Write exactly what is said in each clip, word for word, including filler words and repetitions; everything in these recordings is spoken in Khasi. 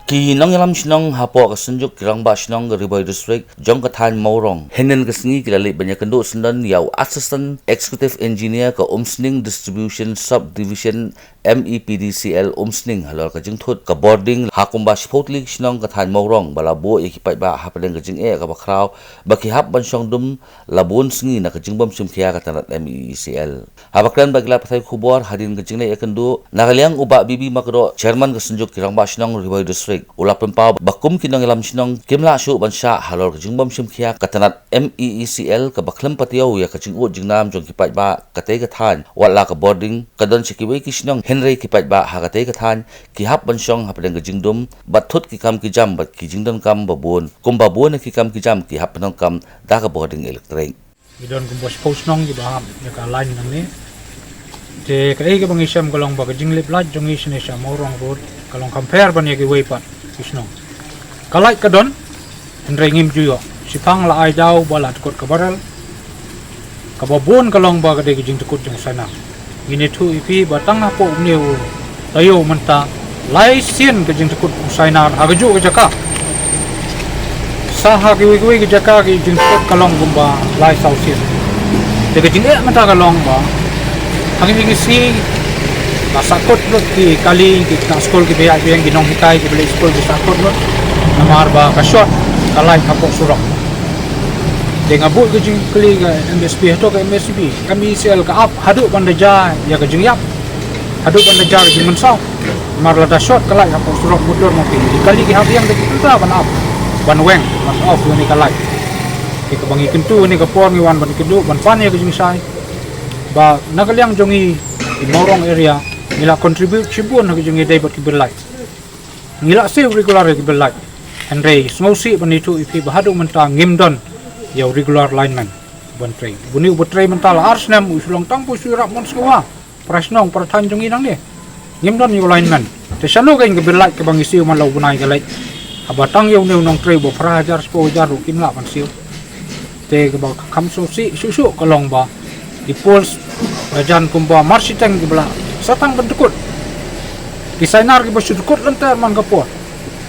Ki nongïalam shnong hapoh ka Synjuk ki Rangbah Shnong ka Ri Bhoi District jong ka thaiñ Mawrong hynnin ka sngi ki la leit ban ïakynduh syndon ïa u Assistant Executive Engineer ka Umsning Distribution Subdivision, M E P D C L, Umsning halor ka jingthut ka bording ha kumba shiphew tylli ki shnong ka thaiñ Mawrong ba la buh ïa ki paidbah hapdeng ka jingeh kaba khraw ba ki hap ban shong dum la bun sngi na ka jingbym shim khia ka tnat M E E C L. Haba kren bad ki lad pathai khubor hadien ka jingleit ïakynduh, na ka liang u Bah B B Makdoh, Chairman ka Synjuk ki Rangbah Shnong Ri Bhoi District, u la pynpaw ba kum ki nongïalam shnong kim lah shuh ban shah halor ka jingbym shim khia ka tnat M E E C L kaba khlem patiaw ïa ka jingud jingnam jong ki paidbah katei ka thaiñ, wat la ka bording ka don sha kiwei ki shnong, hynrei ki paidbah ha katei ka thaiñ ki hap ban shong hapdeng ka jingdum bad thut ki kam ki jam bad ki jingdonkam ba bun. Kumba bun na ki kam ki jam ki hap pyndonkam da ka bording elektrik. Ngi don kumba shiphew shnong kiba hap ïa ka line nangne. Te kaei kaba ngi shem ka long ba ka jinglip light jong ngi shane sha Mawrong Road ka long compare ban ïa kiwei pat ki shnong. Ka light ka don, hynrei ngim ju ïoh. Shiphang la ai daw ba la dkut ka barrel. Kaba bun ka long ba ka dei ka jingdkut jong u sainar. Ngin ïathuh ïa phi ba tang hapoh une u taïew mynta lai sien ka jingdkut u sainar ha kajuh ka jaka. Sa ha kiwei kiwei ka jaka ka jingdkut ka long kumba lai saw sien. Te ka jingeh mynta ka long ba ha kine ki sngi la sahkut lut ki kali, ki khynnah skul kiba ïaid biang, ki nonghikai kiba leit skul ki sahkut lut namar ba ka short ka light hapoh surok. Te nga buh ka jingkylli ka M S P, hato ka M S P, M E C L ka ap haduh ban da jia ïa ka jingïap, haduh ban da jia ka jingmynsaw. Namar lada short ka light hapoh surok motor ma phi, ki kali ki hap ïeng da ki kynta ban ap, ban weng, ban off ïa kane ka light. Te kaba ngi kyntu ïa kane ka por ngi wan ban kyntu ban pan ïa ka jingshai ba na ka liang jong ngi, ki Mawrong area, ngi la contribute shibun ha ka jingïadei bad ki bill light. Ngi la siew regular ïa ki bill light. Hynrei sngewsih ban ïathuh ïa phi ba haduh mynta ngim don ïa u regular lineman ban trei. Une uba trei mynta la ar snem, u shu long tang ba u shu ïarap mon sngewbha. Para shnong para thaiñ jong ngi nangne ngim don ïa u lineman. Te shano kein ka bill light kaba ngi siew man la u bnai ka leit, haba tang ïa une u nongtrei uba phra hajar shiphew hajar ruh kim lah ban siew. Te kaba kham sngewsih shuh shuh ka long ba ki poles la jan kumba marshiteng kiba la sa tang ban dkut. Ki sainar kiba shu dkut lynter man ka por.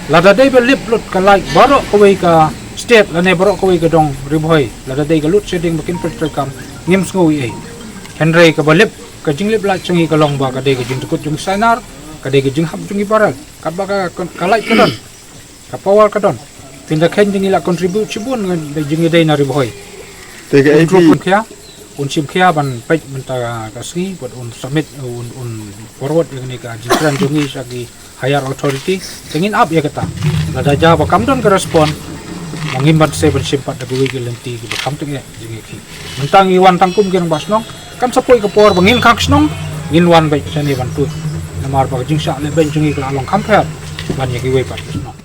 Lada dei ba lip lut ka light baroh kawei ka state lane baroh kawei ka dong Ri Bhoi, lada dei ka load shedding ba kin pyntrei kam, ngim sngew ei ei. Hynrei kaba lip, ka jinglip light jong ngi ka long ba ka dei ka jingdkut jong ki sainar, ka dei ka jinghap jong ki barrel. Katba ka, ka light ka don, ka power ka don, pynda kheiñ jong ngi la contribute shibun ngan da jingïadei na Ri Bhoi. Te ka un A P. Khia, un shim khia ban peit mynta ka sngi bad un submit, un, un forward ïa kane ka jingkren jong ngi sha ki higher authority. Te ngin ap ïa kata. Lada jia ba kam don ka respond, ma ngim ban sei ban shim pat da kiwei ki lynti kiba kham tyngeh jong ngi ki. Mynta ngi wan tang kum ki rangbah shnong, kan sa poi ka por ba ngin khang shnong, ngin wan beit shane ban tuid. Namar ba ka jingshah lehbeiñ jong ngi ka la long kham pher ban ïa kiwei pat ki shnong.